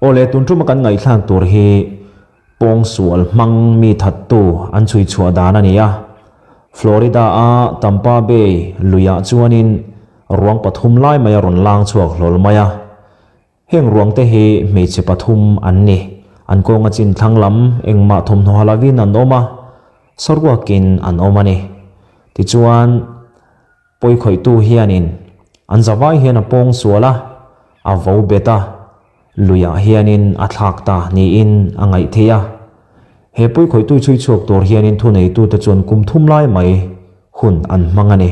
Aw le, tun tuma kan ngaihthlak tur hi pawngsual hmang mi thattu an chhui chhuah dan a ni a. Florida-a Tampa Bay luiah chuanin ruang pathum lai mai a rawn lang chhuak hlawl mai a. Heng ruangte hi hmeichhe pathum an ni. An kawnga chin thlang lam engmah thawmhnaw ha lovin an awm a, saruakin an awm a ni. Tichuan, pawikhawihtu hianin an zavai hian a pawng sual a, a vo bet a, luiah hianin a thlak ta niin a ngaih theih a. He pawikhawihtu chhui chhuak tur hianin thuneitute chuan kum thum lai mai hun an hmang a ni.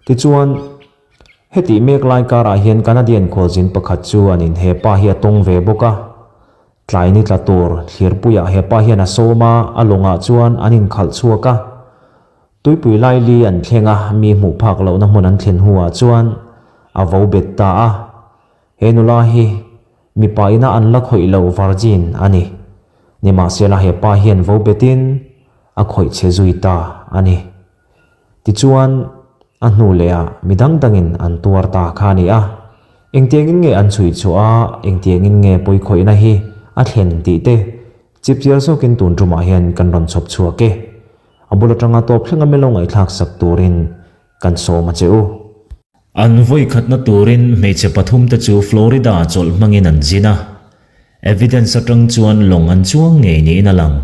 Tichuan. Hetih mek lai karah hian Canadian khualzin pakhat chu an in hepa hi a tawng ve bawk a. Tlai ni tla tur thlirpuiah hepa hian a sawm a, a lawngah chuan an inkhalh chhuak a. Tuipui laili an thleng a, mi hmuh phak lohna hmun an thlen hnuah chuan a vo bet ta a. He nula hi mipa ina an la khawih loh virgin a ni. Nimahsela hepa hian vo betin a khawih chhe zui ta a ni. Tichuan, a hnu leh ah mi dang dangin an tuar ta kha a ni a. Engtiangin nge an chhui chhuah a, engtiangin nge pawikhawihna hi a thlen tih te chipchiar zawkin tun tumah hian kan rawn chhawp chhuak e. A bul atanga tawp thlenga melo ngaihthlak sak turin kan sawm a che u. An vawikhatna turin hmeichhe pathumte chu Florida chawlh hmangin an zin a. Evidence atang chuan lawng an chuang ngei niin a lang.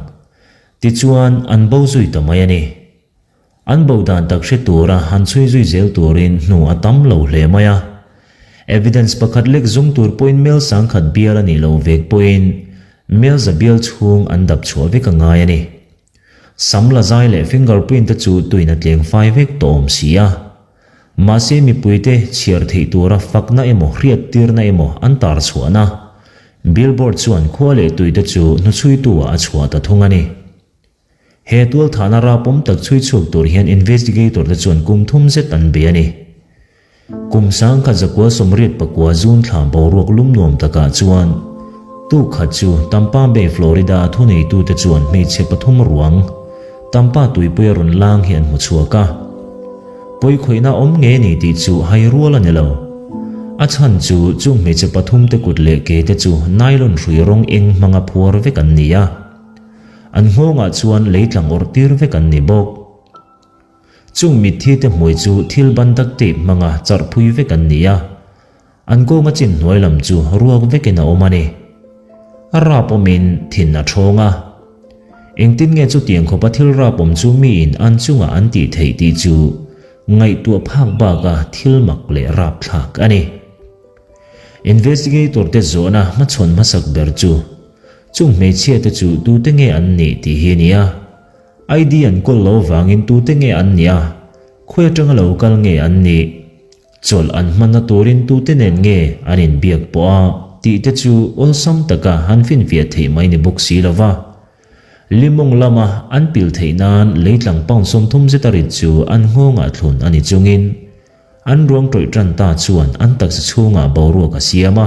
Tichuan, an bo zui ta mai a ni. An bo dan tak hre tura han chhui zui zel turin hnu a tam lo hle mai a. Evidence pakhat lek zum tur pawhin mel sangkhat bial a nih loh vek pawhin mel za bial chhung an dap chhuah vek a ngai a ni. Sam la zai leh fingerprint te chu tuin a tleng fai vek tawh awm si a. Mahse mipuite chhiar theih tura fakna emaw hriattirna emaw an tar chhuahna billboard chuan khua leh tuite chu hnuchhuitu ah a chhuah ta thung a ni. He tualthahna rapawm tak chhui chhuak tur hian investigator te chuan kum thum zet an bei a ni. Kum sangkhat zakua 89 zun thla boruak lum nuam takah chuan tuk khat chu Tampa Bay, Florida a thuneitute chuan hmeichhe pathum ruang Tampa tuipui a rawn lang hi an hmu chhuak a. Pawikhawihna awm nge ni tih chu hai rual a ni lo. A chhan chu chung hmeichhe pathum te kut leh ke te chu nylon hrui rawng eng hmanga phuar vek an ni a. An nghawngah chuan lei tlang awrh tir vek an ni bawk. Chung mitthi te hmui chu thil ban dak tape hmanga charh phui vek an ni a. An kawnga chin hnuai lam chu ruak vekin a awm a ni. A rap awmin thin a thawng a. Engtin nge chutiang khawpa thil rap awm chu miin an chungah an tih theih tih chu ngaihtuah phak baka thil mak leh rapthlak a ni. Investigator te zawhna hmachhawn hmasak ber chu chung hmeichhia te chu tute nge an nih tih hi a ni a. ID an kawl lo vangin tute nge an nih a, khawi atanga lo kal nge an nih? Chawlh an hmanna turin tute nen nge an inbiak pawh a tih te chu awlsam taka han finfiah theih mai ni bawk si lo va. Limawng lama an pil theih nan leitlang pound 30 zeta rit chu an nghawngah thlun a ni chungin an ruang tawih tan ta chuan an taksa chhungah boruak a siam a.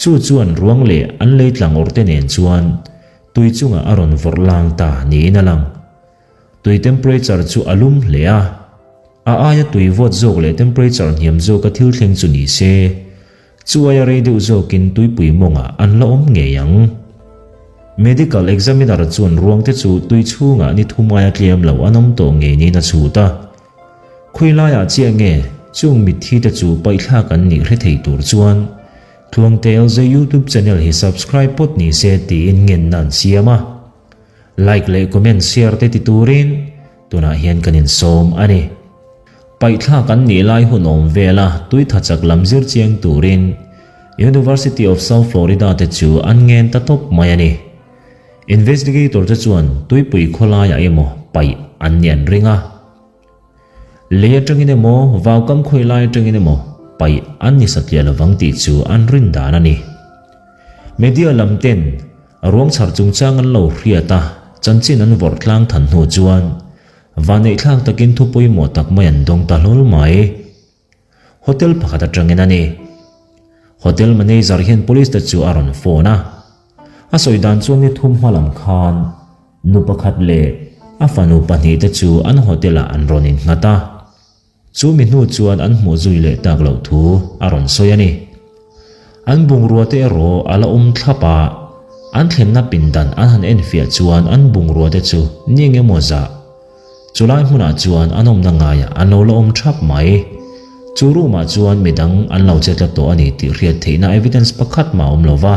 Chu chuan ruang leh an leitlang awrhte nen chuan tui chungah a rawn vawrh lang ta niin a lang. Tui temperature chu a lum hle a, a aia tui vawt zawk leh temperature hniam zawka thil thleng chu ni se, chu aia rei deuh zawkin tuipui mawngah an la awm ngei ang. Medical examiner chuan ruangte chu tui chhungah ni thum aia tlem lo an awm tawh ngei niin a chhut a. Khawi laiah chiah nge chung mitthi te chu paihthlak an nih hre thei tur chuan Tluangte LJ YouTube channel hi subscribe pawt ni se tiin ngenna an siam a. Like leh comment share te ti turin tunah hian kan insawm a ni. Paihthlak an nih lai hun awm vela tui tha chak lam zir chiang turin University of South Florida te chu an ngen ta tawp mai a ni. Investigator te chuan tuipui khawlaiah emaw paih an nih an ring a. Lei atangin emaw vaukam khawi lai atangin emaw paih an ni satliah lovang tih chu an rin dan a ni. Media lam ten ruang chhar chungchang an lo hriat a, chanchin an vawrh tlang than hnu chuan vanneihthlak takin thu pawimawh tak mai an dawng ta hlawl mai. Hotel pakhat atangin a ni. Hotel manager hian police te chu a rawn phone a. A sawi dan chuan ni thum hma lam khan nu pakhat leh a fanu pahnih te chu an hotel ah an rawn innghat a. Chu mi hnu chuan an hmuh zui leh tak loh thu a rawn sawi a ni. An bungrua te erawh a la awm thlap a, an thlenna pindan an han enfiah chuan an bungrua te chu ni eng emaw zah. Chulai hmunah chuan an awmna ngaiah an lo la awm thap mai. Chu room ah chuan midang an lo che tla tawh a ni tih hriat theihna evidence pakhat mah a awm lo va.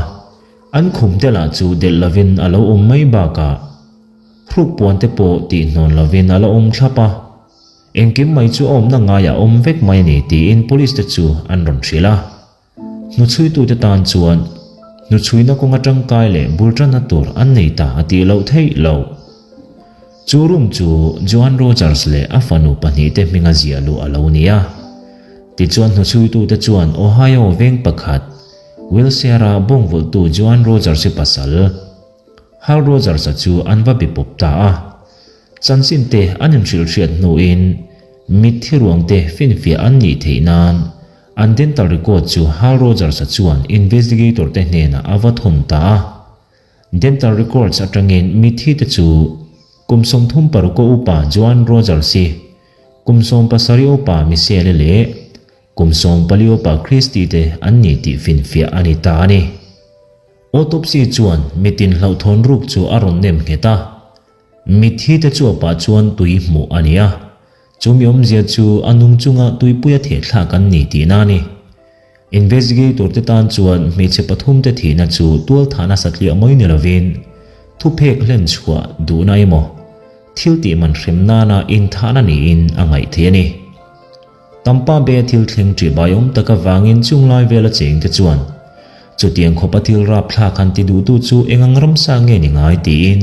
An khum te lah chu delh lovin a lo awm mai bakah hruk puan te pawh tihhnawn lovin a la awm thlap a. Engkim mai chu a awmna ngaiah a awm vek mai a ni tiin police te chu an rawn hrilh a. Hnuchhuitute tan chuan hnuchhuina kawnga tangkai leh bul tanna tur an nei ta a tih loh theih loh. Chu room chu Joan Rogers leh a fanu pahnihte hminga ziah luh a lo ni a. Tichuan hnuchhuitute chuan Ohio veng pakhat, Wilshire-a bawngvulhtu Joan Rogers-i pasal, Hal Rogers-a chu an va be pawp ta a. Chanchin te an inhrilhhriat hnuin mitthi ruangte finfiah an nih theih nan an dental record chu Hal Rogers-a chuan investigator te hnenah a va thawn ta a. Dental records atangin mitthi te chu kum 36 a upa Joan Rogers-i, kum 17 upa Michelle-i leh kum 14 upa Christy te an ni tih finfiah a ni ta a ni. Autopsy chuan mitin hlauhthawn ruk chu a rawn nem nghet a. Mitthi te chuapah chuan tui hmuh a ni a, chumi awmzia chu a nung chunga tuipuia thehthlak an ni tihna a ni. Investigator te tan chuan hmeichhe pathum te thihna chu tualthahna satliah mai ni lovin thuphek hlen chhuah duhna emaw thil tih man hrem nana inthahna niin a ngaih theih a ni. Tampa Bay-a thil thleng ṭih baiawm tak avangin chung lai vela cheng te chuan chutiang khawpa thil rapthlak han ti duhtu chu eng ang ramsa nge ni ngai tiin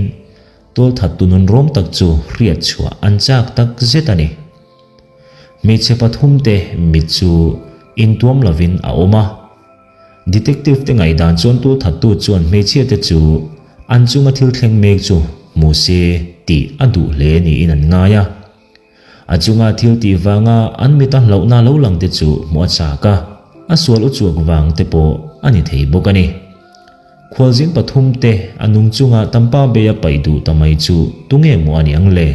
tualthattu nun rawm tak chu hriat chhuah an chak tak zet a ni. Hmeichhe pathumte mit chu intuam lovin a awm a. Detective te ngaihdan chuan tualthattu chuan hmeichhia te chu an chunga thil thleng mek chu hmu se tih a duh hle niin an ngai a. A chunga thil tih vanga an mita hlauhna lo lang te chu hmuh a chak a, a sual uchuak vang te pawh a ni thei bawk a ni. Khualzin pathum te a nung chunga Tampa Bay-a paih duh ta mai chu tunge maw a ni ang le?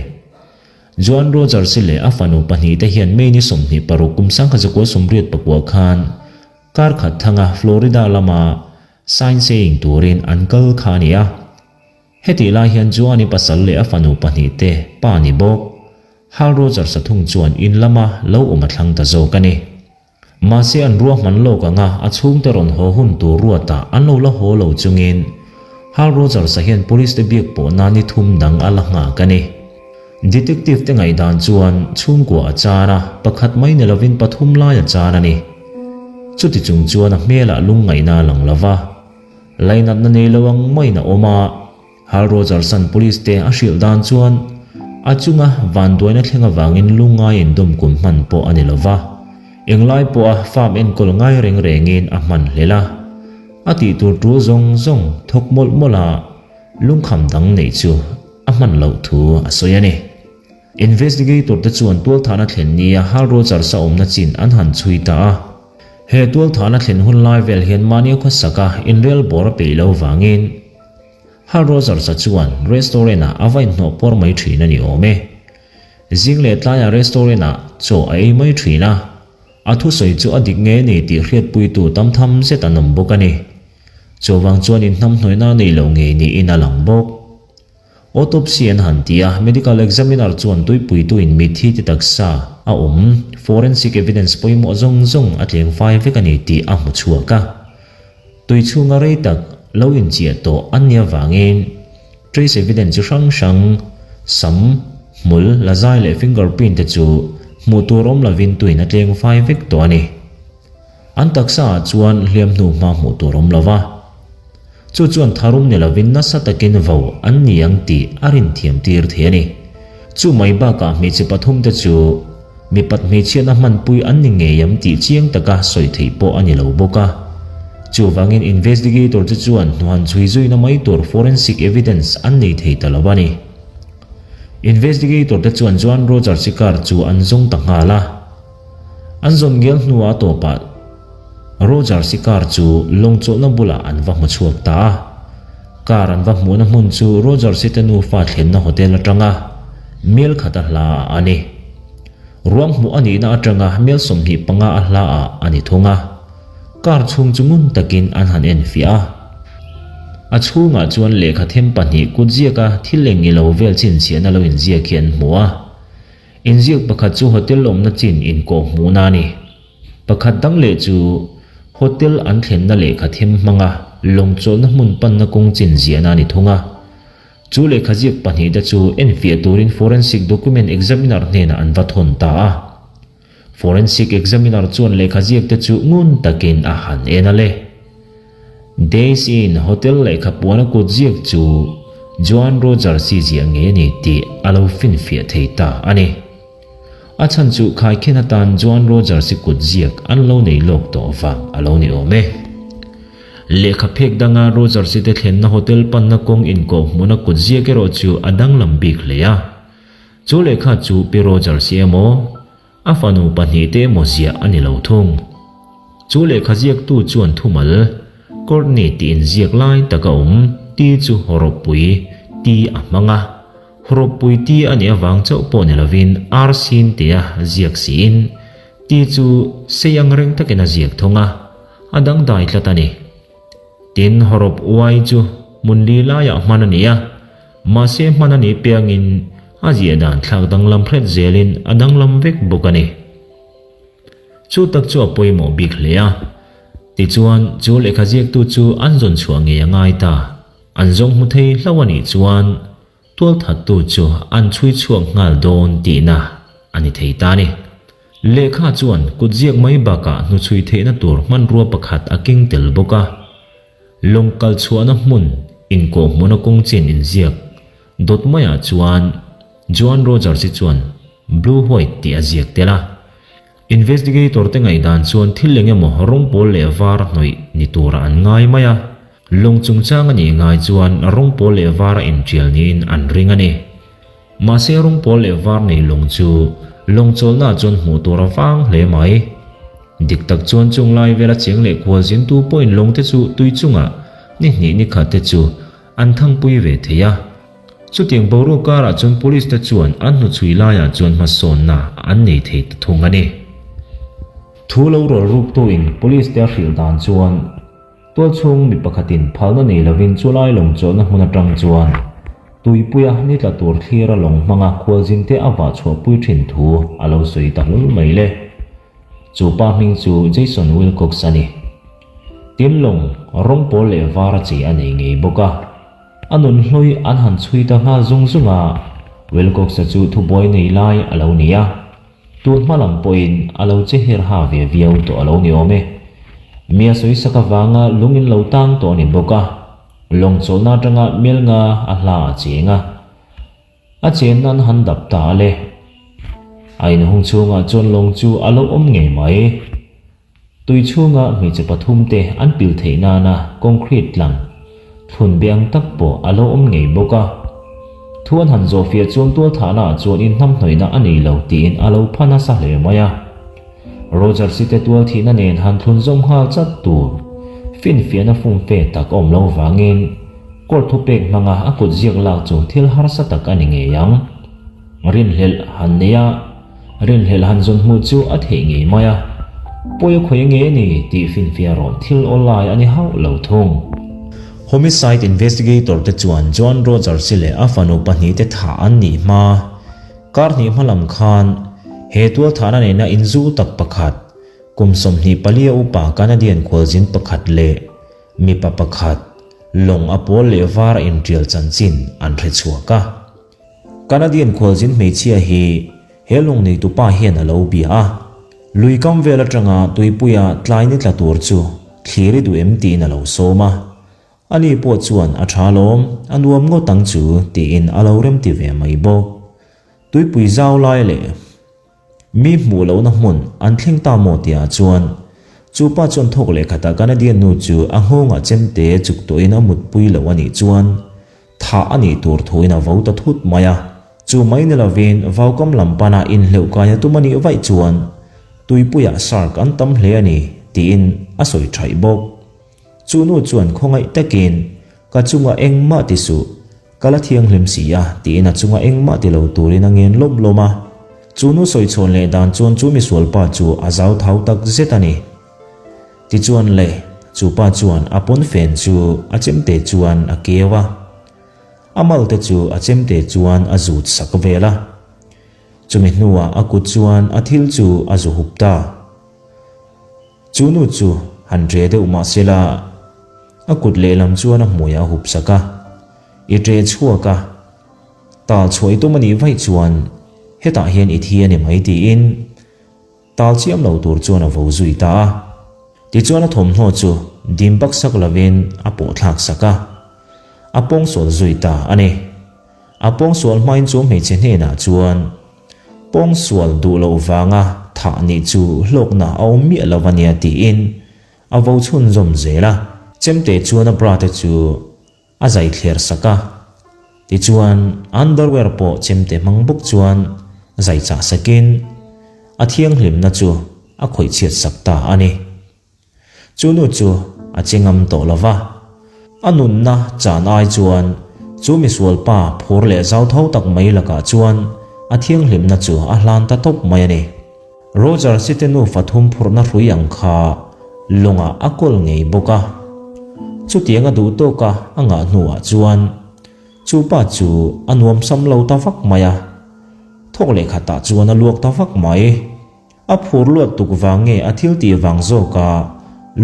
Joan Rogers-i leh a fanu pahnihte hian May ni 26 kum 1989 khan kar khat thanga Florida lama sightseeing turin an kal kha a ni a. Hetih lai hian Joan-i pasal leh a fanu pahnihte pa ni bawk. Hal Rogers-a thung chuan in lama lo awm a thlang ta zawk a ni. Mahse an ruahman lawk anga a chhungte rawn haw hun tur ruatah an lo la haw lo chungin Hal Rogers-a hian police te biak pawh nan ni thum dang a la nghak a ni. Detective te ngaihdan chuan chhungkua a chan a, pakhat mai ni lovin pathum lai a chan a ni. Chuti chung chuan a hmelah lungngaihna a lang lo va. Lainatna nei lo ang maiin a awm a, Hal Rogerson police te a hrilh dan chuan a chunga vanduaina thleng avangin lungngai indawm kum hman pawh a ni lo va, englai pawha farm enkawl ngai reng rengin a hman hlel a, a tih tur tul zawng zawng thawk mawlh mawlh a, lungkham dang neih chu a hman loh thu a sawi a ni. Investigator te chuan tualthahna thlen nia Hal Rogers-a awmna chin an han chhui ta a. He tualthahna thlen hun lai vel hian mahnia khawsaka inrel bawr a peih lo vangin Hal Rogers-a chuan restaurant-ah a va inhnawh pawr mai thin a ni awm e. Zing leh tlaiah restaurant-ah chaw a ei mai thin a, a thusawi chu a dik nge ni tih hriatpuitu tam tham zet an awm bawk a ni. Chuvang chuan inhnamhnawihna a nei lo ngei niin a lang bawk. Autopsy an han ti a, medical examiner chuan tuipuituin mitthi ti taksa a awm, forensic evidence pawimawh zawng zawng a tleng fai vek a ni tih a hmu chhuak a. Tui chhunga rei tak lo inchiah tawh an nih avangin trace evidence chi hrang hrang, sam, hmul, lazai leh fingerprint te chu hmuh tur awm lovin tuiin a tleng fai vek tawh a ni. An taksa ah chuan hliam hnu hma hmuh tur awm lo va. Chu chuan tharum ni lovin nasa takin vo an ni ang tih a rinthiam tir thei a ni. Chu mai bakah hmeichhe pathum te chu mipat hmeichhiatna hmanpui an ni ngei am tih chiang taka sawi theih pawh a ni lo bawk a. Chuvangin investigator te chuan hnuhan chhui zuina mai tur forensic evidence an nei thei ta lo a ni. Investigator te chuan Joan Rogers-i car chu an zawng ta nghal a. An zawn ngial hnuah a tawpah Rogers-i car chu lawng chawlhna bulah an va hmu chhuak ta a. Car an va hmuhna hmun chu Rogers-i te nufa thlenna hotel atanga mel khat a hla ah a ni. Ruang hmuh a nihna atanga mel 25 a hla ah a ni thung a. Car chhung chu ngun takin an han enfiah a. A chhungah chuan lehkha them pahnih kutziaka thil eng ilo vel chhinchhiahna lo inziak hi an hmu a. Inziak pakhat chu hotel awmna chin inkawh hmuhna a ni. Pakhat dang leh chu hotel an thlenna lehkha them hmanga lawng chawlhna hmun panna kawng chin ziahna a ni thung a. Chu lehkha ziak pahnihte chu enfiah turin forensic document examiner hnenah an va thawn ta a. Forensic examiner chuan lehkha ziakte chu ngun takin a han en a le. Days Inn Hotel lehkha puana kut ziak chu Joan Rogers-i ziah ngei a ni tih a lo finfiah thei ta a ni. A chhan chu khaikhen atan Joan Rogers-i kut ziak an lo nei lawk tawh vang a lo ni awm e. Lehkha phek danga Rogers-i te thlenna hotel panna kawng inkawh hmuhna kut ziak erawh chu a danglam bik hle a. Chu lehkha chu Pi Rogers-i emaw, a fanu pahnihte emaw ziah a ni lo thung. Chu lehkha ziaktu chuan thumal, Courtney tih inziak lai taka awm, ti chu hawrawppui ti a hmang a. Hawrawppui ti a nih avang chauh pawh ni lovin ar sin tia ziak siin ti chu sei ang reng takin a ziak thung a, a dangdai tlat a ni. Tin, hawrawp uai chu hmun li laiah hman a ni a, mahse hman a nih piangin a ziah dan thlak danglam hret zelin a danglam vek bawk a ni. Chu tak chu a pawimawh bik hle a. Tichuan, chu lehkha ziaktu chu an zawn chhuah ngei a ngai ta. An zawng hmu thei hlauh a nih chuan Tualthattu chu an chhui chhuak nghal dawn tihna a ni thei ta a ni. Lehkha chuan kutziak mai bakah hnuchhui theihna tur hmanrua pakhat a keng tel bawk a. Lawng kal chhuahna hmun inkawhhmuhna kawng chin inziak dawt maiah chuan Joan Rogers-i chuan Blue White tih a ziak tel a. Investigator te ngaihdan chuan thil eng emaw rawng pawl leh var hnawih ni turah an ngai mai a, lawng chungchang a nih ngai chuan rawng pawl leh var a intial niin an ring a ni. Mahse rawng pawl leh var nei lawng chu lawng chawlhnaah chuan hmuh tur a vang hle mai. Dik tak chuan chung lai vela cheng leh khual zintu pawhin lawng te chu tui chungah ni hnih ni khat te chu an thangpui ve thei a. Chutiang boruak karah chuan police te chuan an hnuchhui laiah chuan hmasawnna an nei thei ta thung a ni. Thu lo rawl ruktuin police te a hrilh dan chuan tualchhung mi pakhatin phalna nei lovin chulai lawng chawlhna hmun atang chuan tuipuia ni tla tur thlira lawng hmanga khualzinte a vah chhuahpui thin thu a lo sawi ta hlawl mai le. Chu pa hming chu Jason Wilcox a ni. Tin lawng rawng pawl leh var a chei a nei ngei bawk a. A nun hlui an han chhui ta nghal zung zung a, Wilcox-a chu thubuai nei lai a lo ni a. Tun hma lam pawhin a lo che her ha ve viau tawh a lo ni awm e. Mi a sawi sak avanga lung in lo tang tawh a ni bawk a, lawng chawlhna atanga mel nga a hla a cheng a. A chenna an han dap ta a le. A inhung chhungah chuan lawng chu a lo awm ngei mai. Tui chhunga hmeichhe pathumte an pil theih nana concrete tlang thlun be ang tak pawh a lo awm ngei bawk a. Thu an han zawhfiah chuan tualthahnaah chuan inhnamhnawihna a nei lo tiin a lo pha nasa hle mai a. Rogers-i te tualthihna nen han thlun zawm nghal chat tur finfiahna fumfe tak a awm lo vangin court thupek hmanga a kut ziak lak chu thil harsa tak a ni ngei ang. Rinhlelh han nei a. Rinhlelh han zawn hmuh chu a theih ngei mai a, pawi a khawi nge ni tih finfiah rawh thil aw lai a ni hauh lo thung. Homicide investigator te chuan John Rogers-i leh a fanu pahnihte thah an nih hma kar hnih hma lam khan he tualthahna nena inzul tak pakhat, kum 24 a upa Canadian khualzin pakhat leh mipa pakhat, lawng a pawl leh var a intial chanchin an hre chhuak a. Canadian khualzin hmeichhia hi he lawng neitupa hian a lo bia a, lui kam vel atanga tuipuia tlai ni tla tur chu thlir i duh em tiin a lo sawm a. Ani pawh chuan a tha lawm, a nuam ngawt ang chu tiin a lo remti ve mai bawk. Tuipui zau lai leh. Mi hmuh lohna hmun an thleng ta maw tihah chuan chu pa chuan thawk leh khatah Canadian nu chu a nghawngah chemte chuk tawhin a mutpui loh a nih chuan thah a nih tur thuin a vo ta thut mai a. Chu mai ni lovin vaukam lam pana inhleuh kai a tum a nih vaih chuan tuipuiah shark an tam hle a ni tiin a sawi thaih bawk. Chu nu chuan khawngaih takin ka chungah engmah ti suh. Ka la thianghlim si a, tiin a chunga engmah ti lo turin a ngen lawm lawm a. Chu nu sawi chhawn leh dan chuan chu misual pa chu a zau thau tak zet a ni. Tichuan le, chu pa chuan a pawnfen chu a chemte chuan a keu a. A malte chu a chemte chuan a zut sak vel a. Chumi hnuah a kut chuan a thil chu a zu hup ta. Chu nu chu han ṭe deuh mah sela, a kut lehlam chuan a hmuiah a hup sak a. I ṭe chhuak a, tal chhuah i tum a nih vaih chuan hetah hian i thi a ni mai tiin tal chiam lo tur chuan a vo zui ta a. Tichuan a thawmhnaw chu dim baksak lovin a pawh thlak sak a, a pawngsual zui ta a ni. A pawngsual hmain chu hmeichhe hnenah chuan pawngsual duh loh vanga thah nih chu hlawkna a awm miah lo a nia tiin a vo chhunzawm zel a. Chemte chuan a bra te chu a zai thler sak a, tichuan underwear pawh chemte hmang bawk chuan zai chah sakin a thianghlimna chu a khawih chhiat sak ta a ni. Chu nu chu a che ngam tawh lo va, a nunna chan ai chuan chu misual pa phur leh zau tho tak mai lakah chuan a thianghlimna chu a hlan ta tawp mai a ni. Roger Site nufa thum phurhna hrui ang kha lawngah a kawl ngei bawk a. Chutiang a duh tawka a ngah hnuah chuan chu pa chu a nuamsam lo ta vak mai a, thawk leh khatah chuan a luak ta vak mai. A phur luat tuk vang nge a thil tih vang zawka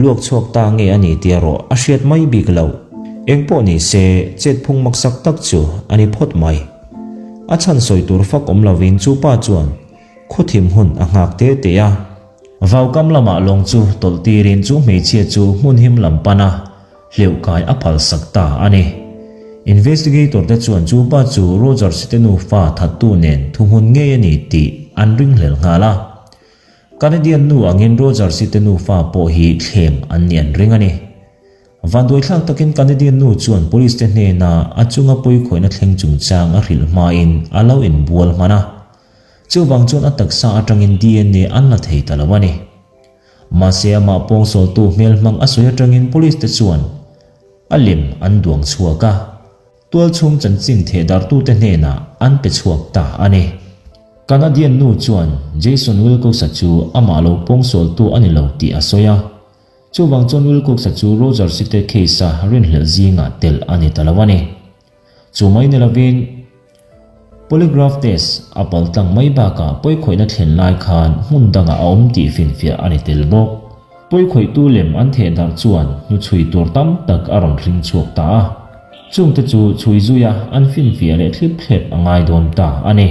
luak chhuak ta nge a ni tih erawh a hriat mai bik loh. Engpawh ni se chet phung maksak tak chu a ni phawt mai. A chhan sawi tur fak awm lovin chu pa chuan Khuthim hun a nghak te te a. Vaukam lamah lawng chu tawlh tirin chu hmeichhia chu hmun him lam pan a, hleuh kai a phal sak ta a ni. Investigator te chuan chu pa chu Rogers te nufa thattu nen thuhmun ngei a ni tih an ringhlel nghal a. Canadian nu angin Rogers te nufa pawh hi thlem an nih an ring a ni. Vanduaithlak takin Canadian nu chuan police te hnena a chunga pawikhawihna thleng chungchang a hrilh hmain a lo inbual hman a. Chuvang chuan a taksa atangin dna an la thei ta lo a ni. Mahse amah pawngsawltu hmelhmang a sawi atangin police te chuan a lem an duang chhuak a, tualchhung chanchin thehdarhtute hnenah an pe chhuak ta a ni. Canadian nu chuan Jason Wilcox-a chu amah lo pawngsawltu a ni lo tih a sawi a. Chuvang chuan Wilcox-a chu Rogers-i te case-a rinhlelh zingah telh a ni ta lo a ni. Chu mai ni lovin, polygraph test a pal tlang mai bakah pawikhawihna thlen lai khan hmun dangah a awm tih finfiah a ni tel bawk. Pawikhawihtu lem an theh darh chuan hnuchhui tur tam tak a rawn hring chhuak ta a. Chungte chu chhui zuia an finfiah leh thlip thlep a ngai dawn ta a ni.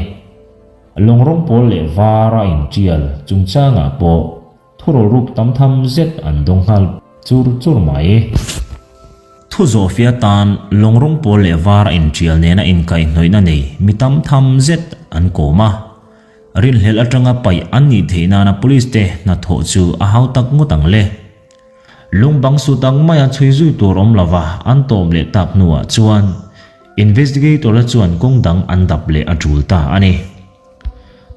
Lawng rawng pawl leh var a intial chungchangah pawh Thurulruk tam tham zet an dawng nghal chur chur mai. Thu zawhfia tan lawng rawng pawl leh var a intial nena inkaihhnawihna nei mi tam tham zet an kawm a. Rinhlelh atanga paih an nih theih nana police te hnathawh chu a hau tak ngawt ang le. Lungbang sut ang maia chhui zui tur awm lova an tawp leh tak hnuah chuan investigator-a chuan kawng dang an dap leh a tul ta a ni.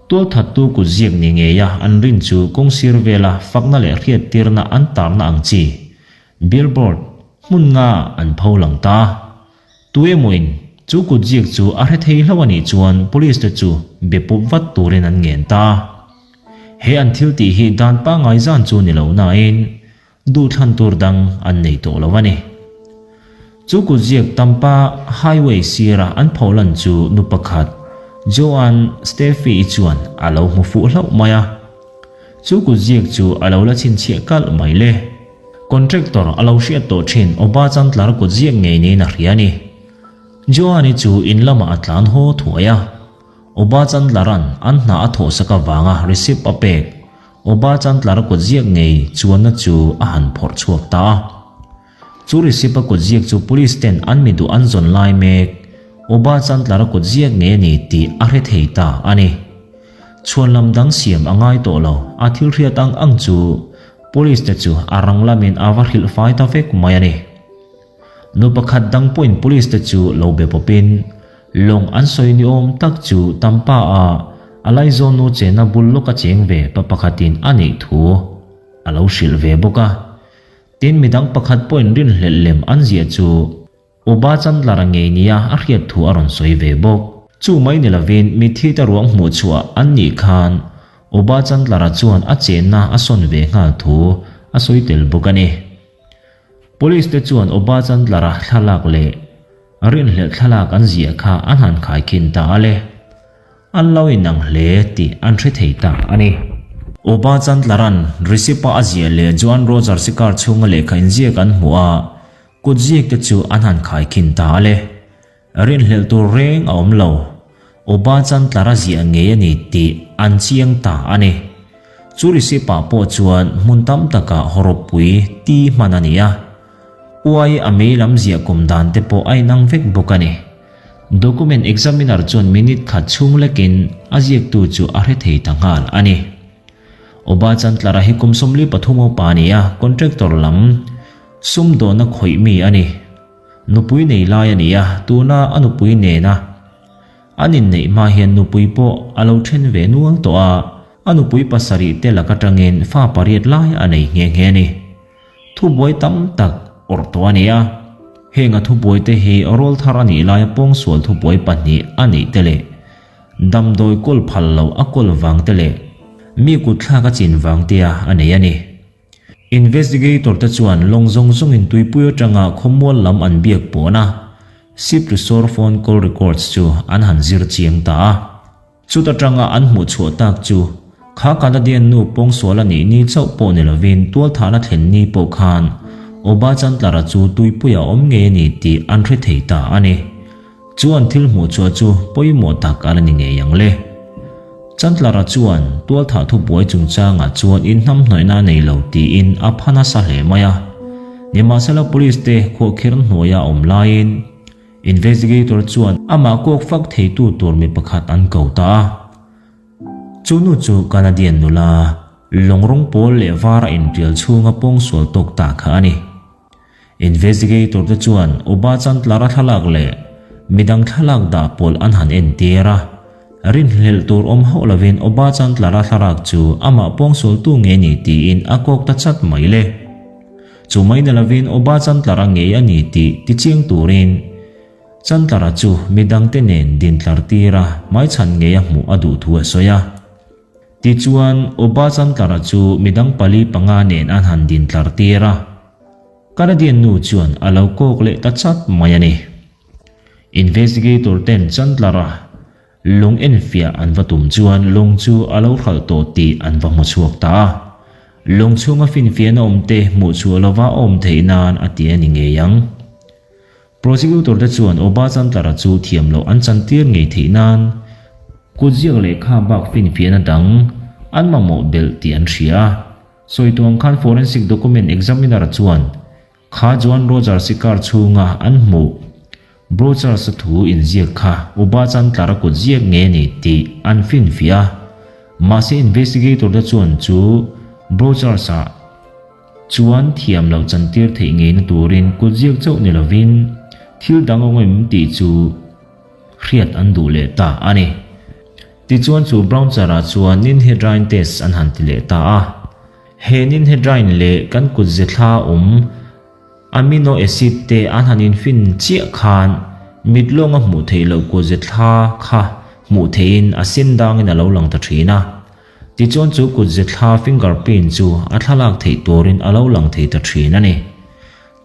Tualthattu kut ziak ni ngeia an rin chu kawng sir vela fakna leh hriattirna an tarna ang chi, billboard, hmun nga an pho lang ta. Tu emawin chu kut ziak chu a hre thei hlauh a nih chuan police te chu be pawp vat turin an ngen ta. He an thil tih hi dan pangngai zan chu ni lo nain Duhthlan tur dang an nei tawh lo a ni. Chu kutziak Tampa Highway sira an pholan chu nu pakhat, Joanne Steffi-i chuan a lo hmu fuh hlauh mai a. Chu kutziak chu a lo la chhinchhiah kalh mai le. Contractor a lo hriat tawh thin Oba Chantlar kutziak ngei niin a hria a ni. Joanne-i chu in lamah a tlan haw thuai a. Oba Chantlaran an hna a thawhsak avanga receipt a pek Oba Chantlar kut ziak ngei chuanna chu a han phawrh chhuak ta a. Chu receipt a kut ziak chu police ten an mi duh an zawn lai mek Oba Chantlar kut ziak ngei a ni tih a hre thei ta a ni. Chhuan lam dang siam a ngai tawh lo, a thil hriat ang ang chu police te chu a rang lamin a va hrilh fai ta vek mai a ni. Nu pakhat dang pawhin police te chu lo be pawpin lawng an sawi ni awm tak chu Tampa a a laizawn nu chenna bul lawka cheng ve pa pakhatin a neih thu a lo hrilh ve bawk a. Tin midang pakhat pawhin rinhlelh lem an ziah chu Oba Chandler-a ngei nia a hriat thu a rawn sawi ve bawk. Chu mai ni lovin mitthi te ruang hmuh chhuah an nih khan Oba Chandler-a chuan a chenna a sawn ve nghal thu a sawi tel bawk a ni. Police te chuan Oba Chandler-a thlalak leh rinhlelh thlalak an ziah kha an han khaikhin ta a le. An lo inang hle tih an hre thei ta a ni. Oba Chandler-a'n receipt-a a ziah leh Joan Rogers-i car chhunga lehkha inziak an hmuh a, kutziak te chu an han khaikhin ta a le. Rinhlelh tur reng a awm lo. Oba Chandler a ziah ngei a ni tih an chiang ta a ni. Chu receipt-ah pawh chuan hmun tam takah hawrawppui ti hman a ni a. Uai a mei lam ziah kum dan te pawh a inang vek bawk a ni. Document examiner chuan minute khat chhung lekin a ziaktu chu a hre thei ta nghal a ni. Oba Chandler-a hi kum 43 upa a ni a, contractor lam sumdawna khawih mi a ni. Nupui nei lai a ni a, tuna a nupui nena an inneih hma hian nupui pawh a lo then ve nual tawh a, a nupui pasarih te lak atangin fa pariat lai a nei nghe nghe a ni. Thubuai tam tak awrh tawh a ni a, heng a thubuai te hi rawlthar a nih laia pawngsual thubuai pahnih a nih te leh damdawi kawl phal loh a kawl vang te leh mi kutthlak a chin vang tea a nei a ni. Investigator te chuan lawng zawng zawngin tuipui atanga khawmual lam an biak pawn a, ship to shore phone call records chu an han zir chiang ta a. Chut atanga an hmuh chhuah tak chu kha Canadian nu pawngsual a nih ni chauh pawh ni lovin tualthahna thlen ni pawh khan Oba Chandler-a chu tuipuia awm ngei a ni tih an hre thei ta a ni. Chu an thil hmuh chhuah chu pawimawh tak a la ni ngei ang le. Chandler-a chuan tualthah thubuai chungchangah chuan inhnamhnawihna a nei lo tiin a pha nasa hle mai a. Nimahsela police te khuahkhirh hnuaia a awm laiin investigator chuan amah kawk fak theitu tur mi pakhat an ko ta a. Chu nu chu Canadian nula lawng rawng pawl leh var a intial chhunga pawngsual tawk ta kha a ni. Investigator te chuan Uba Chandler-a thlalak leh midang thlalak dah pawlh an han entir a. Rinhlelh tur awm hauh lovin Uba Chandler-a thlalak chu amah pawngsualtu nge ni tiin a kawk ta chat mai le. Chu mai ni lovin Uba Chandler-a ngei a ni tih tichiang turin Chandler-a chu midangte nen dintlar tira hmaichhan ngei a hmuh a duh thu a sawi a. Tichuan, Uba Chandler-a chu midang pali panga nen an han dintlar tir a. Canadian nu chuan a lo kawk leh ta chat mai a ni. Investigator ten Chandler-a lung enfiah an va tum chuan lung chu a lo hralh tawh tih an va hmu chhuak ta a. Lung chhunga finfiahna awmte hmuh chhuah lova a awm theih nan a ti a ni ngei ang. Prosecutor te chuan Oba Chandler-a chu thiam loh an chantir ngei theih nan kutziak lehkha bak finfiahna dang an mamawh belh tih an hria a. Sawi tuang khan Forensic Document Examiner chuan kha Joan Rogers-i car chhunga an hmuh Brochers-a thu inziak kha Oba Chandler-a kutziak nge ni tih an finfiah a. Mahse investigator te chuan chu Brochers-a Chuan thiam lo chantir theih ngeina turin kutziak chauh ni lovin thil dang a awm tih chu hriat an duh leh ta a ni. Tichuan chu brown char-ah chuan ninhydrine test an han ti leh ta a. He ninhydrine leh kan kutze thla awm amino acid te an han infin chiah khan mit lawnga hmuh theih loh kutze thla kha hmuh theihin a sen dangin a lo lang ta thin a. Tichuan chu kutze thla fingerprint chu a thlalak theih turin a lo lang thei ta thin a ni.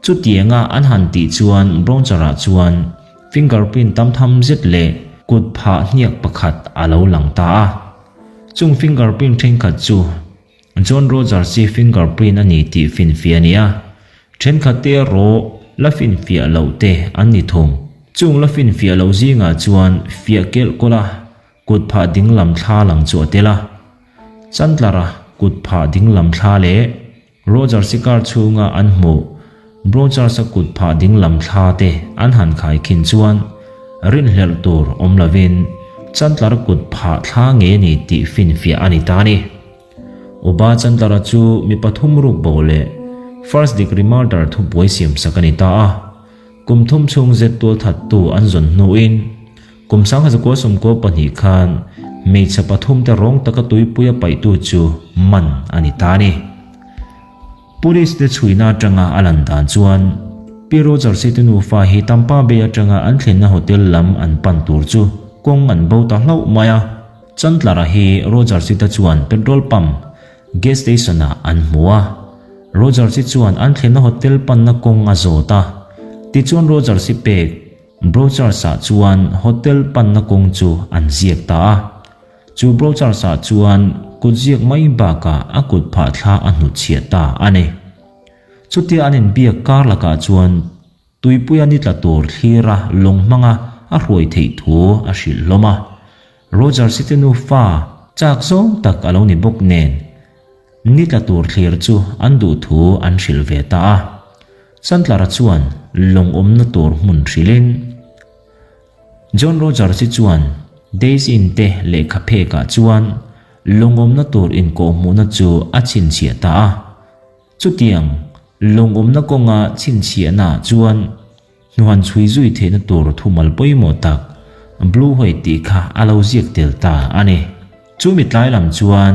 Chutianga an han tih chuan Broncher-ah chuan fingerprint tam tham zet leh kut phah hniak pakhat a lo lang ta a. Chung fingerprint thenkhat chu John Rogers-i fingerprint a ni tih finfiah a ni a, thenkhat te erawh la finfiah loh te an ni thung. Chung la finfiah loh zingah chuan fiah kelh kawlh a Kut phah dinglam thla lang chu a tel a, Chandler-a kut phah dinglam thla leh Rogers-i car chhunga an hmuh Brogers-a kut phah dinglam thla te an han khaikhin chuan rinhlelh tur awm lovin Chandler-a kut phah thla ngei a ni tih finfiah a ni ta a ni. Upa Chandler-a chu mi pathum ruk bo leh first degree murder thubuai siamsak a ni ta a. Kum thum chhung zet tualthattu an zawn hnuin kum 1992 khan hmeichhe pathumte rawng taka tuipuia paihtu chu man a ni ta a ni. Police te chhuina atanga a lan dan chuan Pi Rogers-i te nufa hi Tampa Bay atanga an thlenna hotel lam an pan tur chu kawng an bo ta hlauh mai a. Chandler-a hi Rogers-i te chuan petrol pump, gas station-ah an hmu a. Rogers-i chuan an thlenna hotel panna kawng a zawt a. Tichuan Rogers-i pek brochures-ah chuan hotel panna kawng chu an ziak ta a. Chu brochures-ah chuan kutziak mai bakah a kut phah thla a hnutchhiah ta a ni. Chutia an inbiak kar lakah chuan Tuipuia ni tla tur thlira lawng hmanga a hruai theih thu a hrilh hlawm a. Rogers-i te nufa chak zawng tak a lo ni bawk nen, ni tla tur thlir chu an duh thu an hrilh ve ta a. Chandler-a chuan lawng awmna tur hmun hrilhin John Rogers-i chuan Days Inn te lehkha phekah chuan lawng awmna tur inkawhhmuhna chu a chhinchhiah ta a. Chutiang lawngawmna kawnga chhinchhiahnaah chuan hnuhan chhui zui theihna tur thumal pawimawh tak Blue White tih kha a lo ziak tel ta a ni. Chumi tlai lam chuan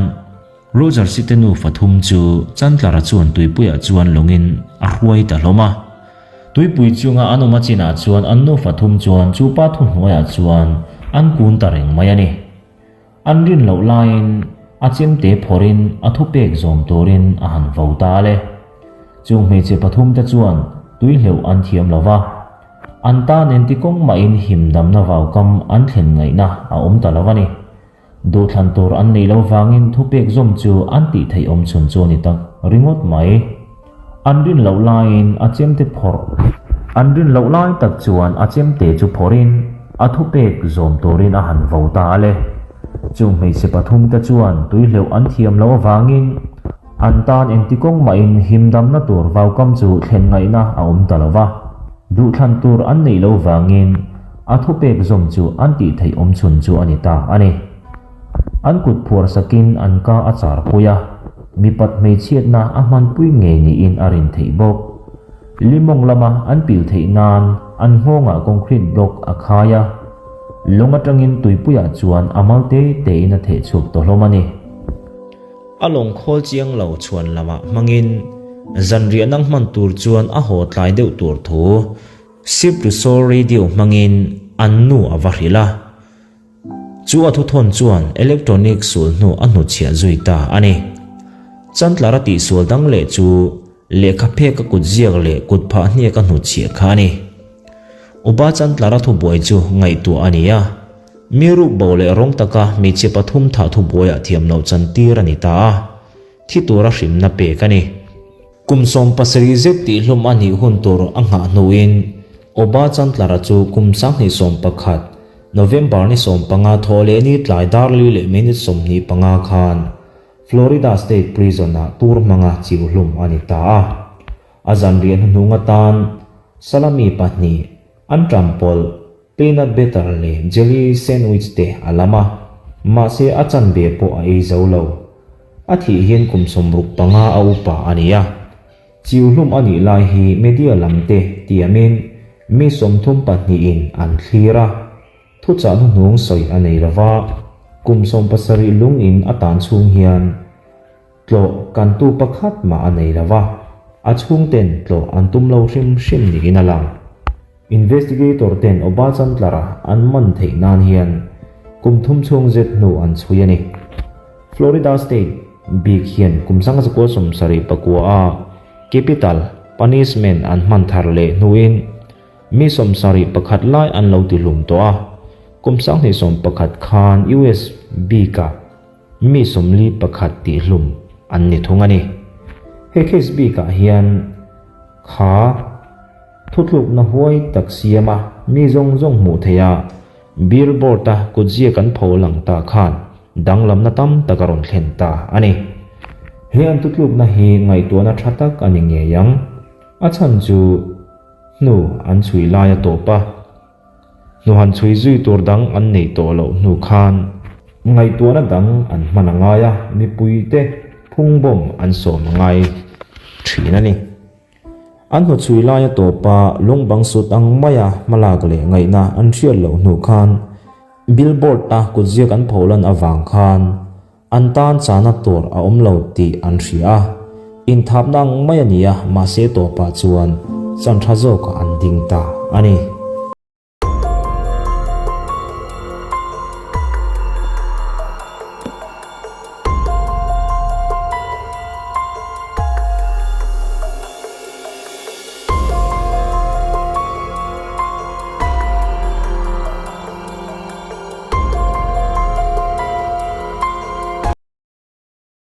Rogers-i te nufa thum chu Chandler-a chuan tuipuiah chuan lawngin a hruai ta hlawm a. Tuipui chunga an awm a chinah chuan an nufa thum chuan chu pa thuhnuaiah chuan an kun ta reng mai a ni. An rin loh laiin a chemte phawrhin a thupek zawm turin a han vo ta le. Chung hmeichhe pathumte chuan tui hleuh an thiam lo va, an tan engti kawng mahin himdamna vaukam an thlen ngaihna a awm ta lo a ni. Duhthlan tur an neih loh vangin thupek zawm chu an tih theih awm chhun chu a ni tak ringawt mai. An rin loh laiin a chemte phawrh. An rin loh lai tak chuan a chemte chu phawrhin a thupek zawm turin a han vo ta a le. Chung hmeichhe pathumte chuan tuihleuh an thiam loh avangin an tan engti kawng mahin himdamna tur vaukam chu thlen ngaihna a awm ta lo va. Duhthlan tur an neih loh vangin a thupek zawm chu an tih theih awm chhun chu a ni ta a ni. An kut phuar sakin an ka a char pui a, mipat hmeichhiatna a hmanpui ngei niin a rin theih bawk. Limawng lama an pil theih nan an nghawngah concrete block a khai a, lawng atangin tuipuiah chuan a mal te tein a theh chhuak ta hlawm a ni. A lawng khawl chiang lo chhuan lamah hmangin zanriah nang hman tur chuan a haw tlai deuh tur thu Ship to Shore radio hmangin an nu a va hrilh a. Chu a thuthawn chuan electronic sulhnu a hnutchhiah zui ta a ni. Chantlar a tihsual dang leh chu lehkha phek a kutziak leh kutphah hniak a hnutchhiah kha a ni. Upa Chantlar a thubuai chu ngaihtuah a ni a, mi rukbo leh rawng taka hmeichhe pathum thah thubuaiah thiamloh chantir a ni ta a, thi tura hrimna pek a ni. Kum 70 zet tihhlum a nih hun tur a nghah hnuin Oba Chantlara chu kum 2011 November ni 15 thawh leh ni tlai dar li leh minute 25 khan Florida State Prison-ah tur hmanga chiuhlum a ni ta a. A zanriah hnuhnung atan salami pahnih an ṭampawlh peanut butter leh jelly sandwich te a lam a, mahse a chanve pawh a ei zo lo. A thih hian kum 65 a upa a ni a. Chiuhlum a nih lai hi media lam te tiamin mi 32 in an thlir a, thuchah hnuhnung sawi a nei lova, kum 70 lung in a tan chhung hian tlawh kantu pakhat mah a nei lova, a chhungten tlawh an tum lo hrim hrim niin a lang. Investigator ten Oba Chantlara an man theih nan hian kum thum chhung zet hnu an chhui a ni. Florida State bik hian kum 1979 a capital punishment an hman thar leh hnuin mi 71 lai an lo tihlum tawh a, kum 2011 khan US bikah mi 41 tihlum an ni thung a ni. He case bikah hian kha Thutlukna huai tak siama mi zawng zawng hmuh theih a, billboard-a kutziak an pho lang ta khan danglamna tam tak a rawn thlen ta a ni. He an thutlukna hi ngaihtuahna tha tak a ni ngei ang. A chhan chu hnu an chhui lai a tawp a, hnuhan chhui zui tur dang an neih tawh loh hnu khan ngaihtuahna dang an hman a ngai a, mipuite phungbawm an sawm a ngai thin a ni. An hnawchhui laia tawpa lungbang sut ang maia hmalak leh ngaihna an hriat loh hnu khan billboard-a kutziak an pholan avang khan an tan chahna tur a awm lo tih an hria a, inthapna ang mai a ni a, mahse tawpah chuan chan tha zawkah an ding ta a ni.